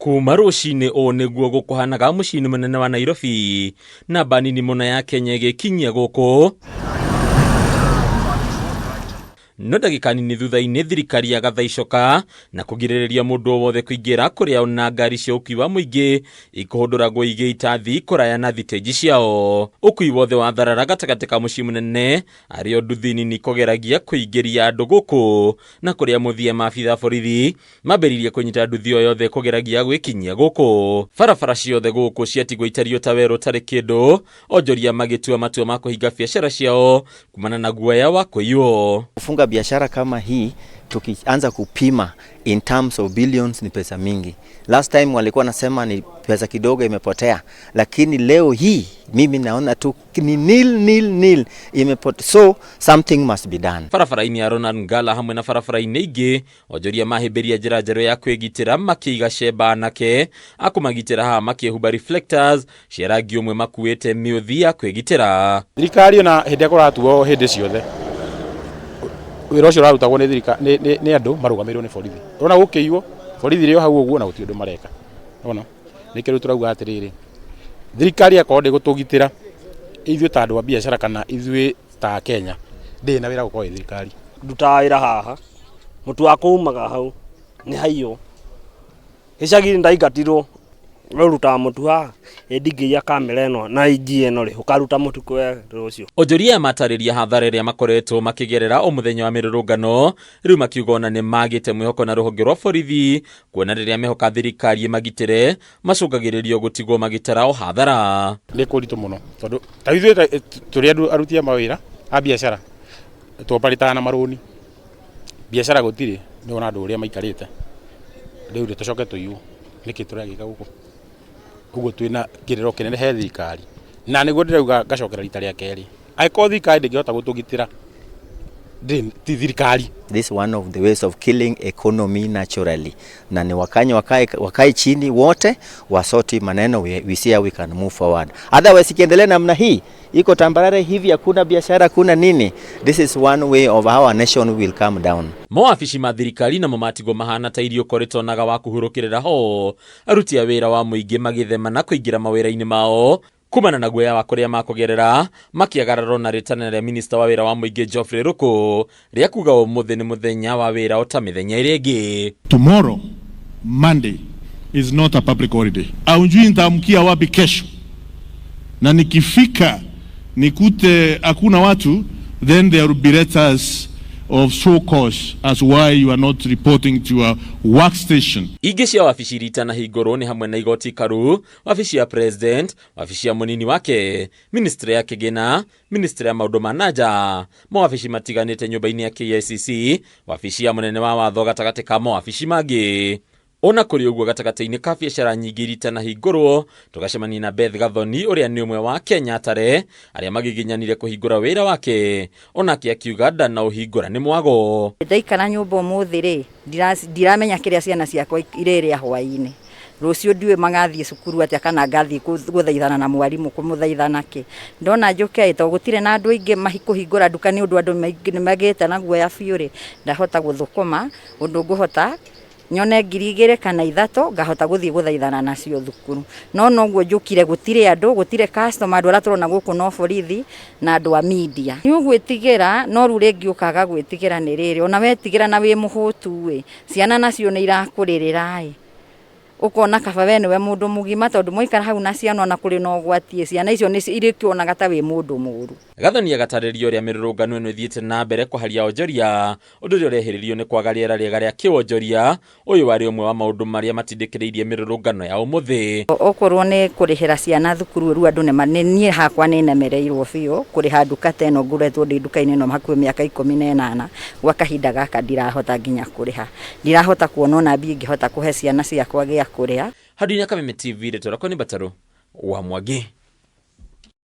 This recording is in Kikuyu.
Kuma rũcinĩ ũũ nĩguo gũkũhanaga mũciĩ-inĩ mũnene wa Nairobi, namba nini mũno ya Kenya ĩgĩkinyia gũkũ. No ndagĩka nini thutha-inĩ thirikari yagatha icoka na kũgirĩrĩria mũndũ o wothe kũingĩra kũrĩa ona ngari cia ũkui wa mũingĩ ikũhũndũragwo igĩita thi kũraya na thitĩnji ciao. Ũkui wothe wa tharara gatagatĩ ka mũciĩ mũnene arĩ o nduthi nini kũgeragia kũingĩria andũ gũkũ na kũrĩa mũthia maabitha borithi mambĩrĩirie kũnyita nduthi o yothe kũgeragia gwĩkinyia gũkũ. Barabara ciothe gũkũ ciatigwo itariĩ ta werũ ũtarĩ kĩndũ, onjoria magĩtua matua ma kũhinga biacara ciao kumana na guoya wa kũiywo. Kufunga biashara kama hii tukianza kupima in terms of billions ni pesa mingi. Last time walikuwa nasema ni pesa kidogo imepotea, lakini leo hii mimi naona tu ni nil nil nil imepotea, so something must be done. Barabara-inĩ ya Ronald Ngala hamwe na barabara-inĩ ingĩ, onjoria mahĩmbĩria njĩra njerũ ya kwĩgitĩra makĩiga cemba anake a kũmagitĩra haha makĩhumba reflectors cia rangi ũmwe makuĩte mĩũthi ya kwĩgitĩra. Thirikari ona hĩndĩ ĩrĩa kũratuo hĩndĩ ciothe wĩra ũcio ũrarutagwo nĩ thirika nĩ nĩ nĩ andũ marũgamĩrĩirwo nĩ borithi. Ũrona gũkĩiywo borithi irĩ o hau ũguo na gũtirĩ ũndũ mareka. Nĩwona? Nĩkĩo rĩu tũrauga atĩrĩrĩ, thirikari akorwo ndĩgũtũgitĩra ithuĩ ta andũ a biacara kana ithuĩ ta Akenya, ndĩrĩ na wĩra gũkorwo ĩ thirikari. Ndutaga wĩra haha, mũtu wakwa umaga hau, nĩ haiywo. Gĩcagi ndaingatirwo, we ũrutaga mũtu haha, ĩ ndingĩiya kamera ĩno na inji ĩno rĩ, ũkaruta mũtu kũ rũciũ? Onjoria aya matarĩria hathara ĩrĩa makoretwo makĩgerera o mũthenya wa mĩrũrũngano, rĩu makiuga ona nĩ magĩte mwĩhoko na rũhonge rwa borithi, kuona rĩrĩa mehoka thirikari ĩmagitĩre, macũngagĩrĩrio gũtigwo magĩtara o hathara. Nĩ kũritũ mũno tondũ ta ithuĩ tũrĩ andũ aruti a mawĩra a biacara tũoparĩtaga na marũni, biacara gũtirĩ nĩ ũrona andũ ũrĩa maikarĩte, rĩu rĩ tũcoke tũiywo nĩkĩ tũragĩka gũkũ? Ũguo twĩna kĩrĩro kĩnene he thirikari na nĩguo ndĩrauga ngacokera rita rĩa kerĩ, angĩkorwo thirikari ndĩngĩhota gũtũgitĩra ti thirikari. This is one of the ways of killing economy naturally. Na ni Wakenya wakae, wakae chini wote wasoti maneno we see how we can move forward. Otherwise ikiendelea namna hii iko tambarare hivi, hakuna biashara, hakuna nini. This is one way of how our nation will come down. Mawabici ma thirikari namo matigwo mahana ta irio korĩtonaga wa kũhurũkĩrĩra ho, aruti a wĩra wa mũingĩ magĩthema na kũingĩra mawĩra-inĩ mao kumana na guoya wa kũrĩa makũgerera makĩagararwo na rĩtana rĩa minista wa wĩra wa mũingĩ Geoffrey Ruku rĩa kuga ũmũthĩ nĩ mũthenya wa wĩra o ta mĩthenya ĩrĩa ĩngĩ. Tomorrow, Monday, is not a public holiday. Aunjui nitaamkia wapi kesho, na nikifika nikute hakuna watu, then there will be letters of show cause as why you are not reporting to your workstation. Ingĩ cia wabici iria itanahingũrwo nĩ hamwe na igoti karu, wabici ya president, wabici ya mũnini wake, ministry ya kĩgĩna, ministry ya maũndũ ma nanja, mawabici matiganĩte nyũmba-inĩ ya KICC, wabici ya mũnene wa watho gatagatĩ ka mawabici mangĩ. Ona kũrĩ ũguo gatagatĩ-inĩ ka biacara nyingĩ iria itanahingũrwo, tũgacemania na Beth Gathoni ũrĩa nĩ ũmwe wa Kenya atare arĩa magiginyanire kũhingũra wĩra wake, onake akiuga ndanaũhingũra nĩ mwago. Ndaikara nyũmba ũmũthĩ rĩ, ndiramenya kĩrĩa ciana ciakwa irĩrĩa hwaĩ-inĩ. Rũciũ ndiũĩ magathiĩ cukuru atĩa kana ngathiĩ gũthaithana na mwarimũ kũmũthaitha nakĩ. Ndona njũke ĩ, tondũ gũtirĩ na andũ aingĩ kũhingũra nduka nĩ ũndũ andũ nĩ magĩte na guoya biũ rĩ, ndahota gũthũkũma ũndũ ngũhota nyone 2000 kana 3 ngahota gũthiĩ gũthaithana nacio thukuru. No noguo njũkire gũtirĩ andũ, gũtirĩ customer, andũ arĩa tũrona gũkũ no borithi na andũ a media. Nĩ ũgwĩtigĩra, no rĩu rĩngĩ ũkaga gwĩtigĩra nĩ rĩrĩ, ona wetigĩra na wĩ mũhũtu ĩ, ciana nacio nĩ irakũrĩrĩra ĩ, ũkona kaba we nĩwe mũndũ mũgima tondũ mwaikara hau na ciana ona kũrĩ na ũgwati ĩ, ciana icio nĩ irĩkĩonaga ta wĩ mũndũ mũũru. Gathoni agatarĩria ũrĩa mĩrũrũngano ĩno ĩthiĩte na mbere kũharia onjoria, ũndũ ũrĩa ũrehĩrĩrio nĩ kwaga rĩera rĩega rĩa kĩwonjoria. Ũyũ warĩ ũmwe wa maũndũ marĩa matindĩkĩrĩirie mĩrũrũngano ya ũmũthĩ. Okorwo nĩ kũrĩhĩra ciana thukuru rĩu andũ nĩ niĩ hakwa nĩ nemereirwo biũ kũrĩha nduka ta ĩno ngoretwo ndĩ nduka-inĩ ĩno hakuhĩ mĩaka 18, gwa kahinda gaka ndirahota nginya kũrĩha, ndirahota kuona ona mbia ingĩhota kũhe ciana ciakwa gĩa kũrĩa. Handũ-inĩ Kameme TV, rĩtwa rĩakwa nĩ Mbatarũ wa Mwangi.